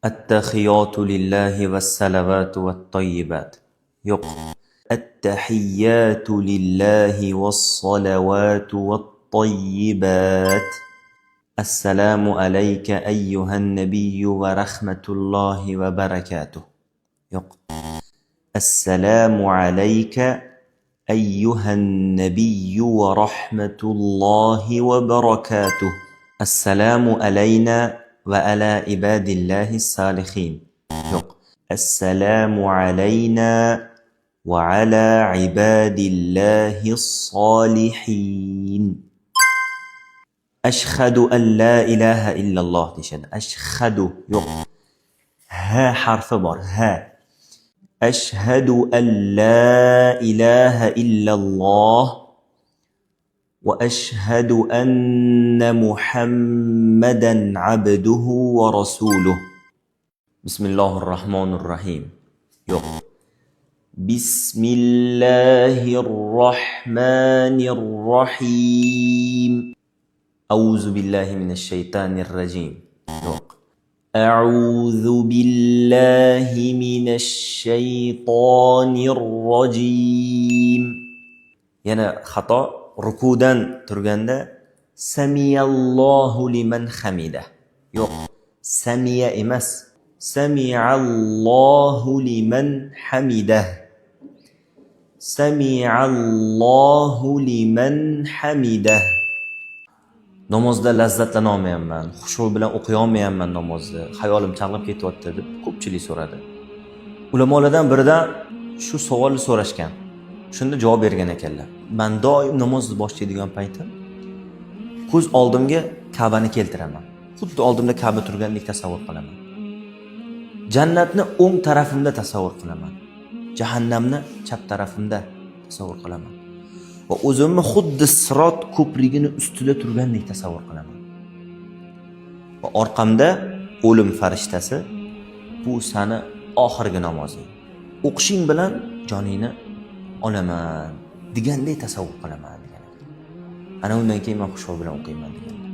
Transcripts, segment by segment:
Attahiyyotu lillahi vas-salavatu wat-tayyibat. Yo'q. Attahiyyatu lillahi was-salavatu wat-tayyibat. Assalomu alayka ayyuhan nabiyyu va rahmatullohi va barakatuh. Yo'q. Assalomu alayka ayyuhan nabiyyu va rahmatullohi va barakatuh. Assalomu alayna va ala ibadillahi salihin. Yo'q. Assalomu alayna va ala ibadillahi solihin. Ashhadu an la ilaha illalloh deyishadi. Ashhadu, yo'q. Ha harfi bor. Ha. Ashhadu an la ilaha illalloh va ashhadu anna Muhammadan abduhu va rasuluh. Bismillahir rohmanir rohim. Yo'q. Bismillahir rohmanir rohim. Auzu billahi minash shaytanir rajim. Yo'q. A'udhu billahi minash shaytonir rojim. Yana xato, rukudan turganda samiyallohu liman hamida. Yo'q. Samiya emas. Samiallohu liman hamida. Samiallohu liman hamida. Namozda lazzatlana olmayapman, xushu bilan o'qiy olmayapman namozni, xayolim chalg'ib ketyapti deb ko'pchilik so'radi. Ulamolardan biridan shu savolni so'rashgan. Shunda javob bergan ekanlar. Man doim namozni boshlaydigan paytim ko'z oldimga Ka'bani keltiraman. Xuddi oldimda Ka'ba turgandek tasavvur qilaman. Jannatni o'ng tarafimda tasavvur qilaman. Jahannamni chap tarafimda tasavvur qilaman. Va o'zimni xuddi Sirot ko'prigini ustida turgandek tasavvur qilaman. Va orqamda o'lim farishtasi, bu sani oxirgi namozing. O'qishing bilan joningni olaman degandek tasavvur qilaman degan. Ana undan keyin man xushu bilan o'qiyman deganlar.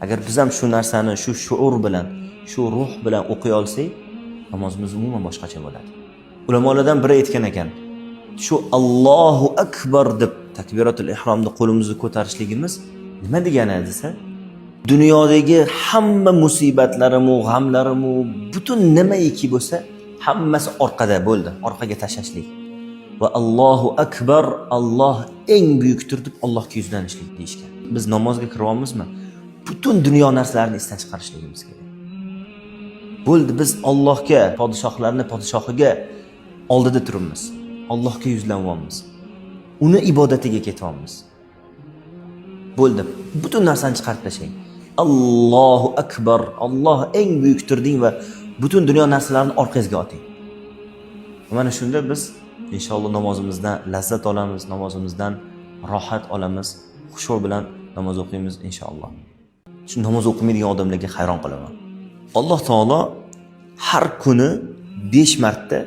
Agar biz ham shu narsani shu shuur bilan, shu ruh bilan o'qiy olsak, namozimiz umuman boshqacha bo'ladi. Ulamolardan biri aytgan ekan, shu Allohu akbar deb takbiratul ihromda qo'limizni ko'tarishligimiz nima degani desa, dunyodagi hamma musibatlarimu, g'amlarimu, butun nimaiki bo'lsa, hammasi orqada bo'ldi, orqaga tashlashlik. Va Allohu akbar, Alloh eng buyukdir deb Allohga yuzlanishlik deyishgan. Biz namozga kiryapmizmi? Butun dunyo narsalarini esdan chiqarishligimiz kerak. Bo'ldi, biz Allohga, podshohlarni podshohiga oldida turibmiz. Allohga yuzlanyapmiz. Uni ibodatiga ketyapmiz. Bo'ldi. Butun narsani chiqarib tashlang. Allohu akbar, Alloh eng buyukdir deng va butun dunyo narsalarini orqangizga oting. Mana shunda biz inshaalloh namozimizdan lazzat olamiz, namozimizdan rohat olamiz, xushu bilan namoz o'qiymiz inshaalloh. Shu namoz o'qimaydigan odamlarga hayron qolaman. Alloh taolo har kuni 5 marta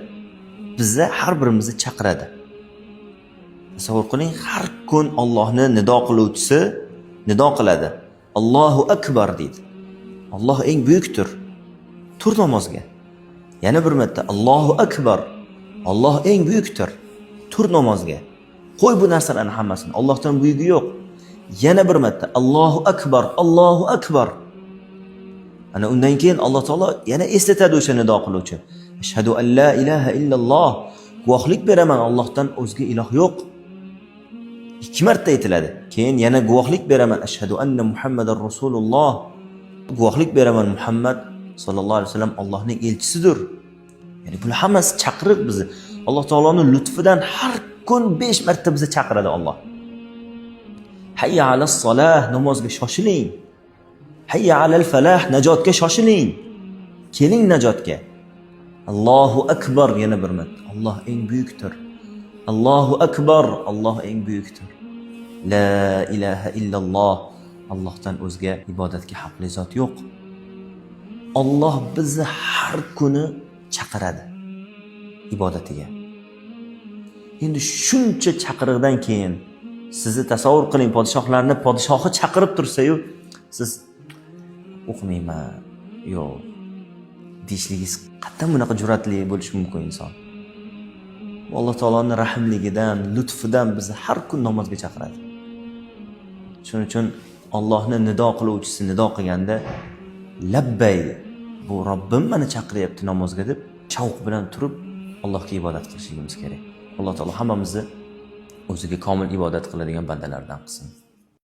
bizni, har birimizni chaqiradi. Tasavvur qiling, har kun Allohni nido qiluvchisi nido qiladi. Allohu akbar deydi. Alloh eng buyukdir. Tur namozga. Yana bir marta Allohu akbar. Alloh eng buyukdir. Tur namozga. Qo'y bu narsalarni hammasini. Allohdan buyugi yo'q. Yana bir marta Allohu akbar, Allohu akbar. Ana undan keyin Alloh taolo yana eslatadi o'sha nido qiluvchi. Ashhadu an la ilaha illalloh. Guvohlik beraman, Allohdan o'zga iloh yo'q. Ikki marta aytiladi. Keyin yana guvohlik beraman, ashhadu anna Muhammadar rasululloh. Guvohlik beraman, Muhammad sallallohu alayhi vasallam Allohning elchisidir. Ya'ni bular hammasi chaqiriq bizni. Alloh taoloning lutfidan har kun 5 marta bizni chaqiradi Alloh. Hayya alas solah, namozga shoshiling. Hayya alal falah, najotga shoshiling. Keling najotga. Allohu akbar, yana bir marta. Alloh eng buyukdir. Allohu akbar, Alloh eng buyukdir. La ilaha illalloh. Allohdan o'zga ibodatga haqli zot yo'q. Alloh bizni har kuni chaqiradi ibodatiga. Endi shuncha chaqiriqdan keyin sizni tasavvur qiling, podshohlarni podshohi chaqirib tursa-yu, siz o'qimayman, yo'q. Deyishligingiz qayerdan bunaqa jur'atli bo'lishi mumkin inson? Bu Alloh taoloni rahmligidan, lutfidan bizni har kun namozga chaqiradi. Shuning uchun Allohni nido qiluvchisi nido qilganda "Labbay, bu Robbim meni chaqiryapti namozga" deb shavq bilan turib Allohga ibodat qilishligimiz kerak. Alloh taolo hammamizni o'ziga komil ibodat qiladigan bandalardan qilsin.